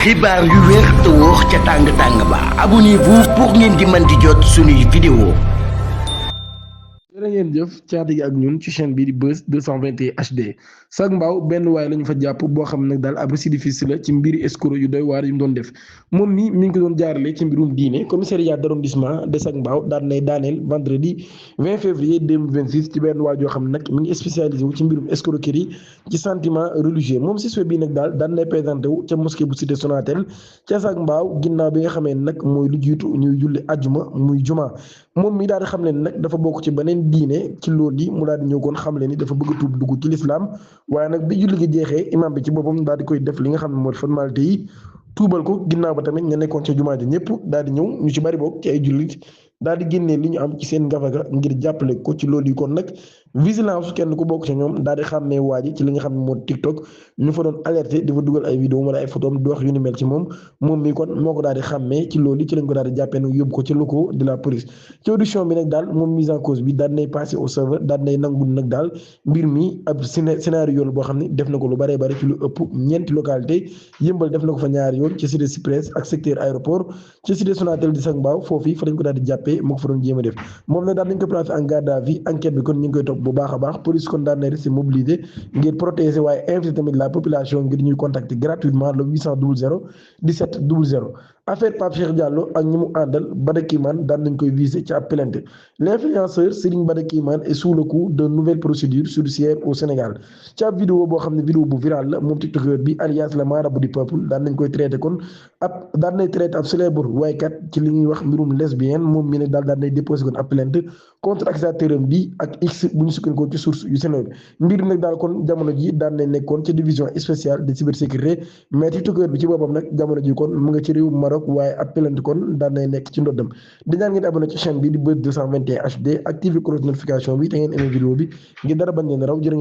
xibaar yu wér te wóor ca tàng tàng ba abonnez-vous pour ngeen di mën di jot suñuy vidéo. jërë ngeen jëf caati gi ak ñun ci chaîne bi di Buzz 221 HD sax mbaaw benn waay lañu fa jàpp boo xam nag daal ab récidiviste la ci mbiri escroc yu doy waar yu mu doon def moom mi ngi ko doon jaarale ci mbirum diine commissariat d'arrondissement de sax mbaaw daan nay daaneel vendredi 20 février 2026 ci benn waay joo xam ne nag mi ngi spécialisé wu ci mbirum escroquerie ci sentiment religieux moom suspect bii nag daal daan nay présenté wu ca mosquée bu cité Sonatel ca sax mbaaw ginnaaw bi nga xamee nag mooy lu jiitu ñuy julli ajjuma muy juma moom mi daal di xam leen nag dafa bokk ci beneen diine ci loolu yi mu daal di ñëw koon xam leen ni dafa bëgg a tuub dugg ci lislaam waaye nag bi julli gi jeexee imam bi ci boppam daal di koy def li nga xam ne mooy formalité yi tuubal ko ginnaaw ba tamit ña nekkoon ca jumaa ji ñëpp daal di ñëw ñu ci bari bokk ci ay jullit daal di génnee li ñu am ci seen gafaga ngir jàppale ko ci loolu yi kon nag vigilance kenn ku bokk ci ñoom daal di xàmmee waa ji ci li nga xam ne moo TikTok ñu fa doon alerté di fa dugal ay vidéo wala ay photo di wax yu ni mel ci moom mi kon moo ko daal di xàmmee ci loolu ci lañ ko daal di jàppee nag yóbbu ko ci locaux de la police ci audition bi nag daal moom mise en cause bi daal nay passé au serveur daal nay nangu nag daal mbir mi ab scénario la boo xam ne def na ko lu baree bari ci lu ëpp ñeenti localité yëmbal def na ko fa ñaari yoon ci cité Cyprès ak secteur aéroport ci cité Sonatel di sax mbaaw foofu fa lañ ko daal di jàppee moo ko fa doon jéem a def moom nag daal nañ ko placé en garde à vue enquête bi kon ñu ngi koy topp bu baax a baax police kon daal nay resté mobilisé ngir protéger waaye invité tamit la population ngir ñuy contacter gratuitement le 800 00 17 00 affaire Pape Cheikh Diallo ak ñi mu àndal Bada Kimane daan nañ koy visé ci ab plainte l'influenceur Serigne Bada Kimane est sous le coup de nouvelles procédures judiciaires au Sénégal ci ab vidéo boo xam ne vidéo bu viral la moom tiktokeur bi alias le marabout du peuple daan nañ koy traité kon daan nay traité ab célèbre waykat ci li ñuy wax mbirum lesbienne moom mi nag daal nay déposé kon ab plainte contre accusateur bi ak x bu ñu sukkandikoo ci source yu Sénégal mbir nag daal kon jamono ji daan nay nekkoon ci division spéciale de cybersécurité mais tiktokeur bi ci boppam nag jamono ji kon mu nga ci réew Maroc waaye ab plainte kon daan nay nekk ci ndoddam di ñaan ngeen abonné ci chaîne bi di Buzz 221 HD activé cloche notification bi te ngeen aimé vidéo bi ngir dara bañ leen raw jërë ngeen